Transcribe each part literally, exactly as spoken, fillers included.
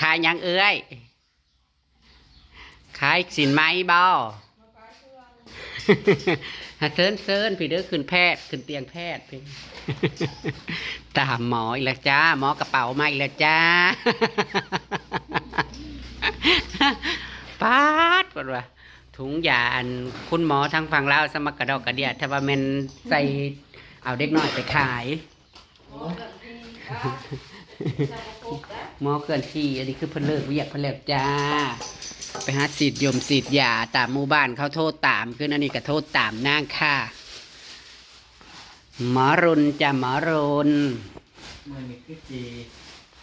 ขายหยังเอื้อย ขายสินไหมบ่ หาเซิญเซิญพี่เด้อ ขึ้นแพทย์ ขึ้นเตียงแพทย์พี่ ตามหมออีกแล้วจ้า หมอกระเป๋ามาอีกแล้วจ้า ป๊าด เพิ่นว่า ถุงยาอันคุณหมอทางฝั่งลาว สมักกระดอกกระเดีย ถ้าว่าแม่นใส่เอาเด็กน้อยไปขาย หมอเคลื่อนที่ อันนี้คือเพิ่นเลิกเวียกเพิ่นแล้วจ้า ไปหาฉีดยมฉีดยาตามหมู่บ้านเขาโทรตาม คืออันนี้ก็โทรตามนางค่ะ หมอรุนจ้ะ หมอรุน เมื่อนี้คือจี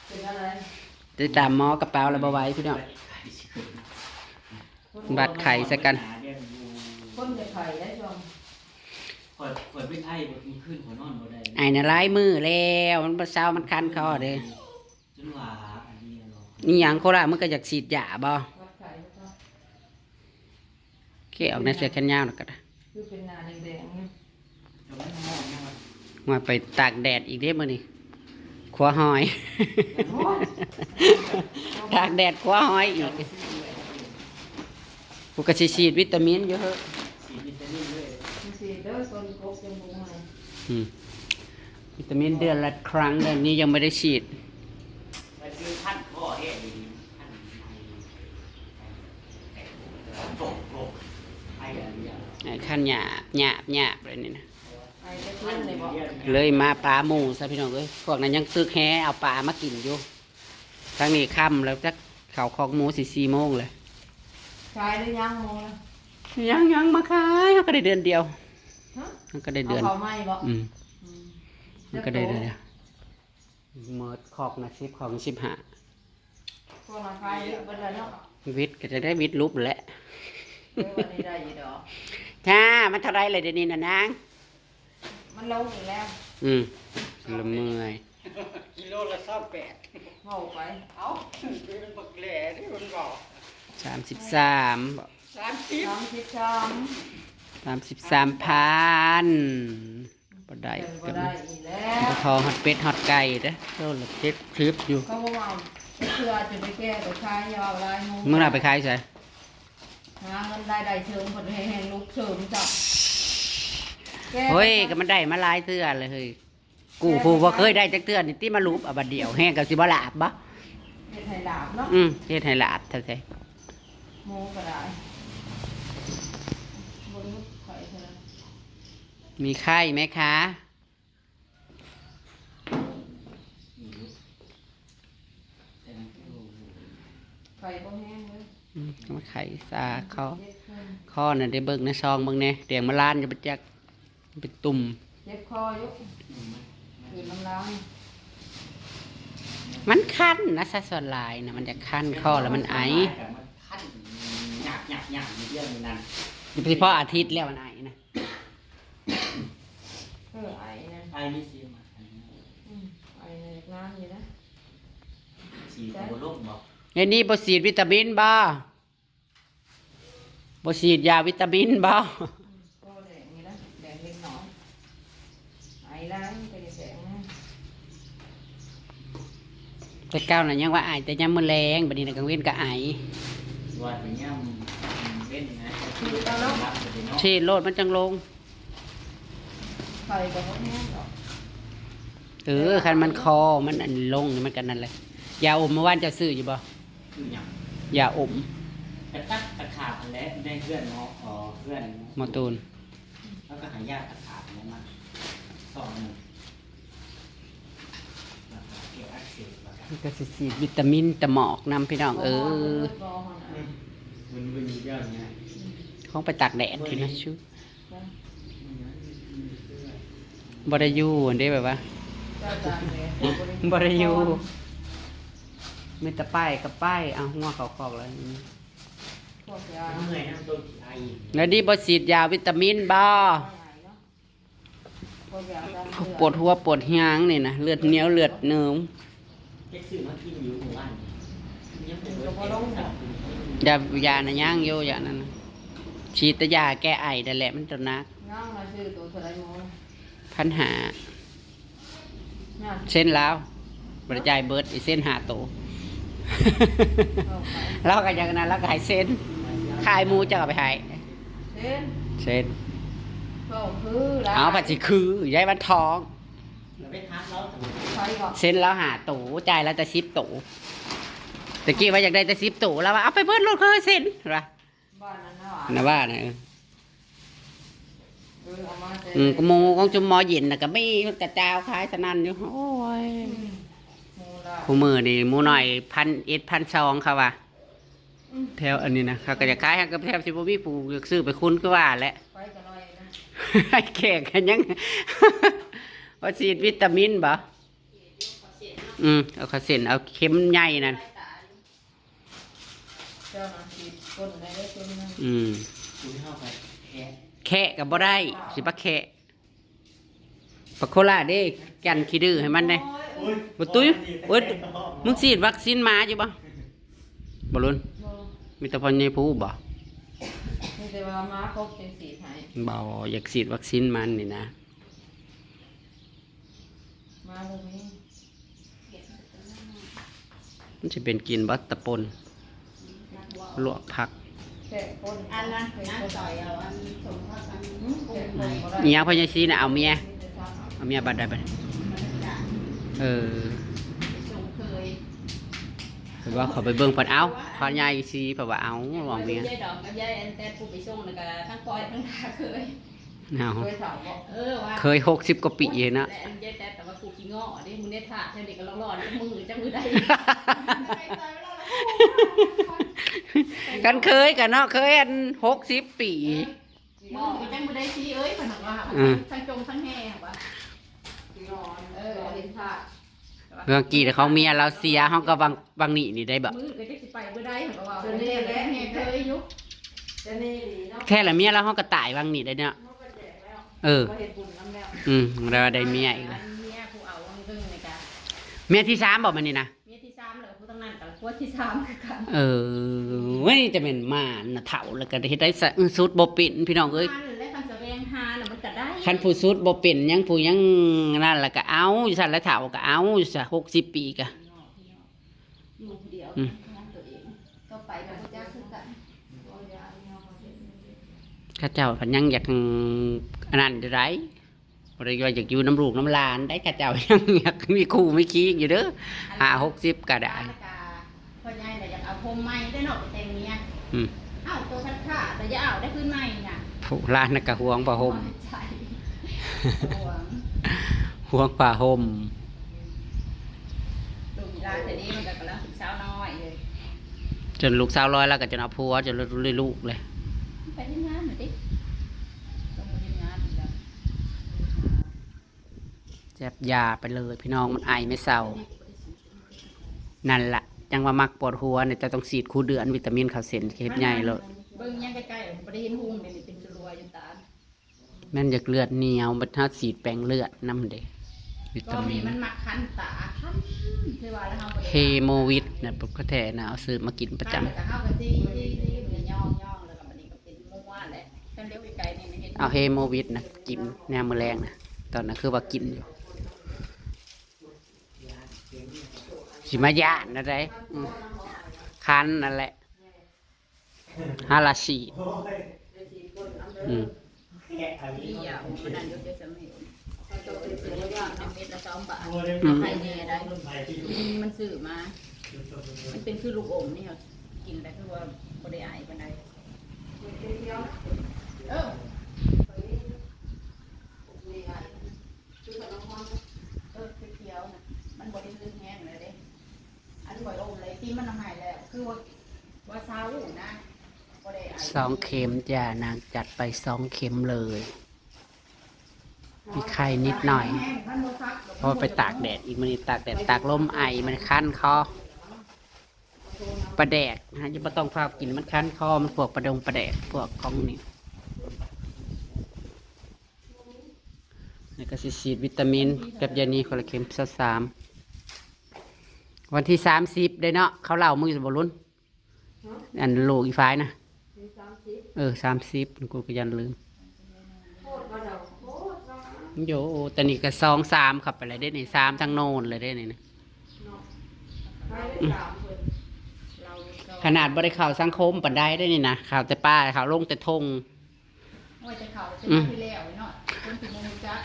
เป็นอะไร ติดตามหมอกระเป๋าแล้วบ่ไหวพี่น้อง บัดไข้ใส่กัน คนจะไข้ได้ช่วง ข่อย ข่อยเป็นไอบ่มีคืนข่อยนอนบ่ได้ ไอน่ะหลายมื้อแล้ว มันบ่เซา มันคันคอเด้ จนว่าอันนี้เนาะ อีหยังโคราช มันก็อยากฉีดยาบ่ วัดไข้ก็ต้อง เกะออกในเสื้อแขนยาวน่ะก็ได้ คือเป็นหน้าแดงๆเนี่ย จะไม่มองนะ มาไปตากแดดอีกเด้มื้อนี้ ขัวหอย โอ้ย ตากแดดขัวหอยอีก กูก็สิฉีดวิตามินอยู่เหอะ ฉีดวิตามินเลย มันสิเด้อ ต้นกกจนบ่เมื่อย อืม วิตามินเดือนละครั้ง เดือนนี้ยังไม่ได้ฉีด มันคือขั้นข้อแห้งดีๆ ขั้นใน ไอ้ขั้นหยาบ หยาบ หยาบเลยนี่นะ ไอ้จะขึ้นเลยบ่ เลยมาปลาหมู่ซะพี่น้องเอ้ย พวกนั้นยังตึกแฮเอาปลามากินอยู่ ทั้งนี้ค่ำแล้วจักเข้าคอกหมูสิสี่โมงเลย ขายหรือยังหมูนะ ยัง ยังมาขาย เขาก็ได้เดือนเดียว ฮะ มันก็ได้เดือน เอาเขาใหม่บ่ อืม อืม มันก็ได้เดือนเดียว เมิดคอกนะ สิบ คอก สิบห้า พวกมาขายเยอะเบิดแล้วเนาะ วิทย์ก็จะได้วิทย์ลุบแหละ เออ วันนี้ได้อยู่ดอก จ้า มันเท่าไรเลยเดี๋ยวนี้นะนาง มันลงอีกแล้ว อืม ละเมื่อย กิโลละซาวแปด เว้าไป เอ้า เป็นบักแหล่ที่มันบอก สามสิบสาม สามสิบ สามสิบสาม สามสิบสามพัน บ่ได้ เป็นบ่ได้อีกแล้ว บ่ทอฮอดเป็ดฮอดไก่เด้อ โลละเจ็ดสิบอยู่ เขาบอกว่าเพื่อจะไปแก้ไปขาย อย่าเอาลายหมู มึงน่ะไปขายไส หาเงินรายได้เสริม ผลแห่งลูกเสริมจ้ะ แก้ เฮ้ย ก็มันได้มาหลายเทื่อเลยเฮ้ย กูผู้บ่เคยได้จักเทื่อนี่ติมาลุบเอาบัดเดียว แฮงก็สิบ่หลาบบ่ เฮ็ดให้หลาบเนาะ อืม เฮ็ดให้หลาบแท้ๆ หมูก็ได้ บ่ลุบไข่เท่านั้น มีไข้ไหมคะ ไข่บ่แห้งเลย อืม มาไข้ซาคอ เจ็บคอ คอน่ะได้เบิ่งในซองเบิ่งแหน่ แดงมาล้านอยู่บ่จัก เป็นตุ่ม เจ็บคออยู่ อืม คืนน้ำลาย มันคันนะ ซะส่วนหลายนะ มันจะคันคอแล้วมันไอ มันคัน หยาบหยาบหยาบอยู่เรื่องนั้น เฉพาะอาทิตย์แล้วมันไอนะ เออ ไอนะ ไอนี่สิมา อืม ไอนะ น้ำอยู่นะ สีตัวลงบ่ เดี๋ยวนี้บ่ฉีดวิตามินบ่ บ่ฉีดยาวิตามินบ่ อืม ก็แดงนี่นะ แดงเล็กน้อย ไอร้ายมันก็จะแดงนะ แต่เก่าน่ะยังว่าไอแต่ยามมื้อแลง บัดนี้น่ะกลางเว็นก็ไอ ว่าแต่ยามเล่นนะ คือตอนนั้น รับไปเนาะ ฉีดโลดมันจังลง ไข่ก็บ่แห้งดอก เออ คันมันคอมันอันลงนี่มันก็นั่นแหละ ยาอมเมื่อวานเจ้าซื้ออยู่บ่ คือหยัง ยาอม กระตักตะขาบอันแหละในเพื่อนหมอ อ๋อ เพื่อนหมอตูน แล้วก็หายาตะขาบอันนั้นมาซองหนึ่ง แล้วก็เกี่ยวอักเสบแล้วก็ มันก็สิฉีดวิตามินตะหมอกนำพี่น้องเอ้ย มันมันเยอะไง ของไปตากแดดพี่นะชู บ่ได้อยู่เด้แบบว่า เจ้าตากแดด บ่ได้อยู่ มีแต่ไปกับไป เอาหัวเขาคอกแล้ว พวกยา เมื่อยนะตัวไอ แล้วนี่บ่ฉีดยาวิตามินบ่ ไอเนาะ พวกยาตามเลือด ปวดหัวปวดหางนี่นะ เลือดเหนียวเลือดเนิม เฮ็ดซื้อมากินอยู่หมู่บ้าน ยังเป็น ก็บ่ลง ยา ยาน่ะยังอยู่ ยานั่นน่ะ ฉีดแต่ยาแก้ไอนั่นแหละ มันตัวหนัก ย่างมาซื้อตัวเท่าไหร่หมอ พันห้า น่ะ เส้นลาว บ่ได้จ่ายเบิด อีเส้นห้าโต ลาวก็อย่างนั้น ลาวก็ให้เส้น ขายหมูเจ้าก็ไปให้ เส้น เส้น ก็คือละ เอา ผัดสิคือ ยายวันทอง ไปถามลาว ใครบอก เส้นลาวห้าโต จ่ายลาวแต่สิบโต ตะกี้ว่าอยากได้แต่สิบโต ลาวว่าเอาไปเบิดโลด เคยเส้น ว่า บ้านนั้นนะวะ นะว่านะ เออ เออ เอามาแต่ อืม ก็หมูของจุมหมอเย็นน่ะ ก็มีกระจาวขายสนั่นอยู่ โอ้ย อืม หมูละ คู่มื้อนี่หมูน้อย พันเอ็ด พันสอง เขาว่า อืม แถวอันนี้นะ เขาก็จะขายให้กับแถวสิบ่มีผู้อยากซื้อไปคุณคือว่าแหละ ไปก็ลอยนะ ให้แขกกันยัง ว่าฉีดวิตามินบ่ อืม เอาเข้าเส้น เอาเข็มใหญ่นั่น เจ้านะสิคนอะไรได้คนหนึ่ง อืม คุณเข้าไปแคะ แคะก็บ่ได้ สิบ่แคะ ปะโคล่าเด้ กันขี้ดื้อให้มันเด้ โอ้ย บ่ตุ้ย โอ้ย มึงฉีดวัคซีนหมาอยู่บ่ บ่ลุน บ่ มีแต่พ่อใหญ่ผู้บ่ มีแต่ว่าหมาครบจังสิให้ บ่ อยากฉีดวัคซีนมันนี่นะ มาบ่มี มันสิเป็นกินบ่ ตะปน ลวกผัก แกะคน อันนั้นนะ ต่อยเอาอันสมพักอันนี้ อืม แกะคนบ่ได้ อีหยังพ่อใหญ่ซีน่ะ เอาเมีย มีแต่ทำเอา เอาเมียบัดใดบัด เออ ส่งเคย เพิ่นว่าเขาไปเบิ่งเพิ่น เอ้า พ่อใหญ่ซีเพิ่นว่า เอ้า เอาเมีย ยายดอกกับยายแอนแตนผู้ไปส่งแล้วก็ทั้งปอยทั้งทาเคย เอา เคยถามบอก เออว่า เคยหกสิบกว่าปีเลยนะ และอันเจ๊แต่แต่ว่ากูขี้เงาะเด้ มึงได้ถ่าแถวนี้ก็ร้อนๆ มึงหรือจะมือใด กันเคยกันเนาะ เคยอันหกสิบปี มึงหรือจะมือใดซีเอ้ย ขนาดว่า อืม ทั้งจงทั้งแห่ว่า เออ เห็นถ่า เรื่องกี้เขาเมียลาวเสีย เขาก็วัง วังนี้นี่ได้บ่ มือก็จะสิไปบ่ได้ เขาก็ว่า เดี๋ยวนี้แหละ แห่เคยอยู่ จะนี่ดีเนาะ แท้ละเมียลาวเขาก็ตายวังนี้ได้เนาะ เขาก็แจกแล้ว เออ เขาเฮ็ดบุญนำแล้ว อืม แล้วได้เมียอีกแล้ว เมียผู้เอาวังเรื่องในการ เมียที่สามบ่มันนี่นะ เมียที่สามแล้วผู้ตั้งนั้นกับผัวที่สามคือกัน เออ เว้ย จะเป็นหมานะเฒ่าแล้วก็เฮ็ดได้ซะ เออ สุดบ่เป็นพี่น้องเอ้ย มันและคันแสวงหาน่ะมันก็ได้ คันผู้สุดบ่เป็นยังผู้ยังนั่นแล้วก็เอาอยู่ซั่น แล้วเฒ่าก็เอาอยู่ซะ หกสิบปีก็ อยู่ผู้เดียว อืม ทำงานตัวเอง ก็ไปกับพระเจ้าคือกัน เขาเจ้าพันยังอยาก อันนั้นอยู่ได บ่ได้ว่าอยากอยู่นำลูกนำหลานได้ เขาเจ้ายังอยากมีคู่มีคิงอยู่เด้อ ห้าหกสิบก็ได้ แล้วก็พ่อใหญ่น่ะอยากเอาโฮมใหม่ได้เนาะ ไปแต่งเมีย อืม เอ้า ตัวคันขาดแต่อย่าเอาได้คืนใหม่น่ะ ผู้หลานน่ะก็ห่วงผ้าห่ม ใช่ ห่วง ห่วงผ้าห่ม ลูกหลานแต่นี้มันก็กำลังเป็นสาวน้อยเลย จนลูกสาวร้อยแล้วก็จนเอาผัว จนได้ลูกเลย ไปเฮ็ดงานหน่อยติ ต้องไปเฮ็ดงานอีกแล้ว แจ็บยาไปเลยพี่น้อง มันไอไม่เซา นั่นล่ะ จังว่ามักปวดหัวเนี่ย จะต้องฉีดคู่เดือน วิตามินเข้าเส้นเฮ็ดใหญ่เลย เบิ่งยังใกล้ๆ บ่ได้เห็นหุงเลย นี่เป็นรัวอยู่ตา แม่นอยากเลือดเหนียว บัดเฮาฉีดแปรงเลือดนำเด้ วิตามิน ก็มีมันมักคันตา คัน คือว่าแล้วเฮาบ่ได้ เฮโมวิตนะ ปกตินะ เอาซื้อมากินประจำ คันแล้วก็เฮาก็จี้ๆๆ มันก็ย่องๆ แล้วก็บัดนี้ก็เป็นมัวแหละ คันเลี้ยวไกลๆ นี่มันเห็น เอาเฮโมวิตนะ กินแนวมื้อแลงนะ ตอนนั้นคือว่ากินอยู่ สิมาย่านนะได้ อืม คันนั่นแหละ ฮาลาชี อืม นี่อย่าอมมันนั่นเดี๋ยวจะไม่อม เม็ดละสองบาท อืม ใครแน่ได้ มันซื้อมา มันเป็นคือลูกอมนี่ค่ะ กินแล้วคือว่าบ่ได้ไอปานใด เออ เออ เขียวๆ นะ มันบ่ได้ลื่นแฮงเลยเด้ อันบ่อยอมเลย ตีมันเอาหายแล้ว คือว่า ว่าเศร้านะ บ่ได้ไอ สองเข็มจ้ะ นางจัดไปสองเข็มเลย มีไข้นิดหน่อย มันบ่ซักดอก เพราะว่าไปตากแดดอีก มื้อนี้ตากแดด ตากลมไอ มันคันคอ ปลาแดกนะ จะบ่ต้องฟ้าวกิน มันคันคอ มันพวกปลาดงปลาแดก พวกของนี่ แล้วก็สิฉีดวิตามินกับยานี้คนละเข็ม ซาวสาม วันที่สามสิบได้เนาะ เขาเล่ามือบ่ลุน อันลูกอีฟ้ายนะ เออ สามสิบ กูก็ยันลืม โย ตอนนี้ก็สองสาม เข้าไปแล้วเด้นี่ สามทางโน่นเลยเด้นี่นะ ขนาดบ่ได้เข้าสังคมปานใดได้นี่นะ เข้าแต่ป่า เข้าลงแต่ทง ว่าจะเขาเป็นที่แล้วเนาะคนที่มองจัก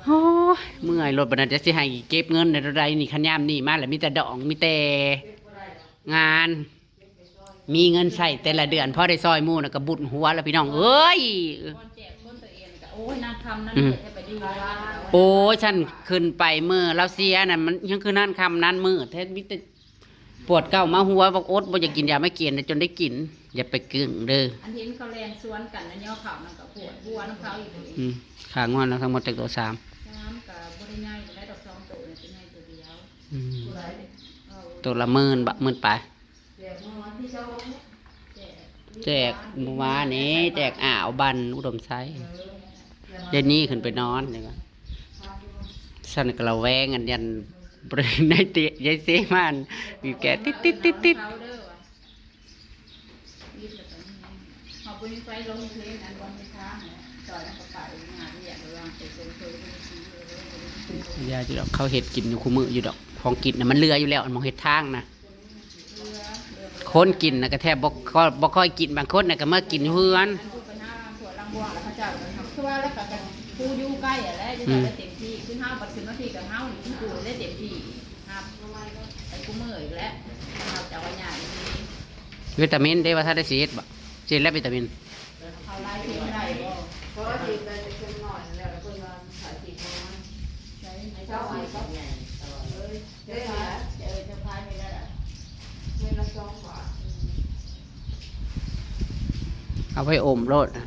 โอ้ย เมื่อยรถบัดนั้นจะสิให้เก็บเงินได้เท่าใดนี่ คันยามนี้มาแล้วมีแต่ดอง มีแต่งาน มีเงินใช้แต่ละเดือน พอได้ซอยหมู่น่ะก็บุญหัวแล้วพี่น้องเอ้ย คนแจกคนตัวเองก็โอ้ยนางคำนั่นเลยจะไปดูว่า โอ้ย ฉันขึ้นไปมื้อลาวเสียน่ะ มันยังคือนั่นค่ำนั่นมื้อแท้ มีแต่ปวดเก้ามาหัว บอกอดบ่อยากกินยาไม่กินจนได้กิน อย่าไปกึ่งเด้อ อันเห็นเขาแลนสวนกันนะย่อเขามันก็ปวดหัวน้ำเขาอยู่ อืม ขางอนแล้วทั้งหมดจากตัวสาม น้ำกับบริง่ายได้ดอกสองตัวเนี่ยเป็นง่ายตัวเดียว อืม เอา ตัวละหมื่นบาท หมื่นปลาย แจกเมื่อวันที่เช้า แจกเมื่อวานนี้ แจกอ่าวบันอุดมไซ เดี๋ยวนี้ขึ้นไปนอนนี่ก็ ฉันก็ระแวงอันยัน บริเวณในเตียงยายเซมัน มีแกะติดติดติดติด เขาเด้อวะ เขาไปไฟลงเพลงอันบนทางเนี่ยจอยมันก็ไปงานเรียกระวังไปเซ็นเซอร์เป็นสีเลย อย่าอยู่ดอก เขาเฮ็ดกินอยู่คู่มื้ออยู่ดอก ของกินน่ะมันเหลืออยู่แล้ว อันหม่องเฮ็ดทางนะ คนกินน่ะก็แทบบ่ค่อยบ่ค่อยกิน บางคนน่ะก็มากินอยู่เฮือน อันผู้ไปหาผัวลำบวงแล้วเขาเจ้าก็ทำคือว่าแล้วก็ผู้อยู่ใกล้อะแหละอยู่ใกล้ได้เต็มที่ คือห้าบัดขึ้นมาที่กับห้าหรือผู้ได้เต็มที่ครับไปกู้มืออีกแล้ว เราจะเอาใหญ่ดี วิตามินเด้ ว่าถ้าได้ฉีดบ่ ฉีดแล้ววิตามิน เขาไล่ที่ไม่ได้บ่ เพราะว่าทีมไปเชียงหน่อยแล้วเพิ่นว่าขายทีมน้อย ใช่ ให้เจ้าไอ้ก็ใหญ่ตลอดเลย เดี๋ยวพาเดี๋ยวจะพาไปแล้วล่ะ เงินละสองบาท เอาไปอมโลดนะ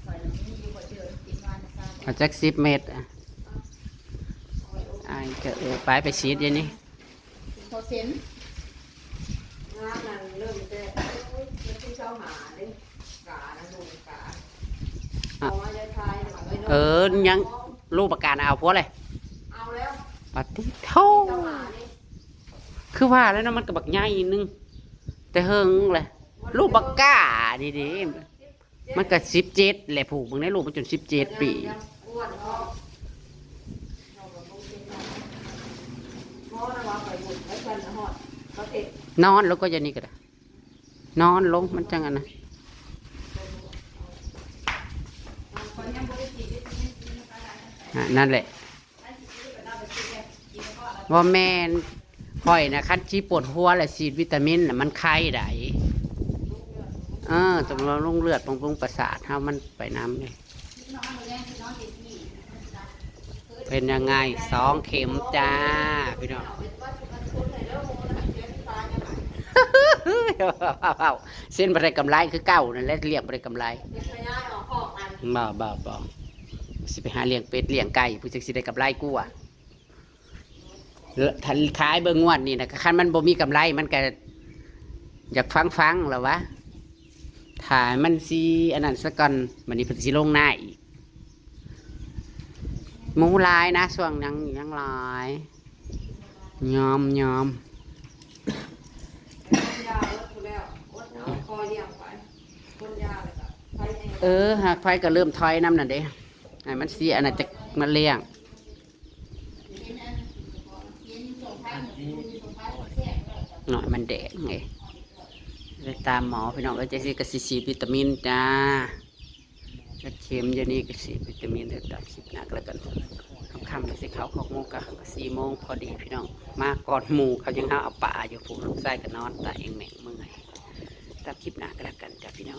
คอยมีอยู่บ่เจอกินวันนะ เอาจักสิบเม็ดอ่ะ ไอ้ก็เออ ไปไปฉีดอย่างนี้ เขาเซ็น งานนั้นเริ่มแต่เอ้ยเงินที่เจ้าหาเด้กานะลูกกาเพราะว่าจะทายหน่อย เออ ยัง ลูกประกาศเอาผัวเลย เอาแล้ว ปฏิโท เจ้าหานี่ คือว่าแล้วนะ มันก็บักใหญ่นึง แต่เฮิงเลย ลูกบักก้านี่เด้ มันก็สิบเจ็ดแหละ ผูกมึงได้ลูกมันจนสิบเจ็ดปี อ้วนก็พ่อนะว่าไปบุญไว้เพิ่นนะฮอดเขาเทศ นอนแล้วก็อย่างนี้ก็ได้ นอนลงมันจังอันนะ อ่ะ นั่นแหละ ว่าแม่น ข่อยนะ คันชีปวดหัวและฉีดวิตามินน่ะ มันไข้ได้ เออ ตรงลงเลือดบำรุงประสาทเฮามันไปนำเลย เป็นยังไง สองเข็มจ้า พี่น้อง เส้นบ่ได้กำไรคือเก่านั่นแหละ เลี้ยงบ่ได้กำไร บ่ บ่ บ่ สิไปหาเลี้ยงเป็ดเลี้ยงไก่ ผู้จักสิได้กำไรกว่า ถ้าขายเบิ่งงวดนี่นะ คันมันบ่มีกำไร มันก็อยากฟังๆ แล้ววะ ถ้ามันสิอันนั้นซะก่อน บัดนี้เพิ่นสิลงนาอีก หมูหลายนะ ช่วงนั้นยังหลาย ยอม ยอม ยาลดอยู่แล้วอดเอาคอเลี้ยงไปคนยาเลยก็ไปใน เออ หากไผก็เริ่มถอยนำนั่นเด้ ให้มันเสียอันนั้นจักมาเลี้ยง หน่อยมันแดงไง ไปตามหมอพี่น้องเอ้ย จังซี่ก็สิฉีดวิตามินจ้า จักเข็ม เดี๋ยวนี้ก็สิวิตามิน เดี๋ยวตัดคลิปหน้าก็แล้วกัน ค่ำๆ แล้วสิเข้าคอกหมูกะสี่โมงพอดีพี่น้อง มาก่อนหมู่เขายังหาเอาปลาอยู่ ผู้ลูกชายก็นอนตาเองแม่งเมื่อย ตัดคลิปหน้าก็แล้วกันจ้ะพี่น้อง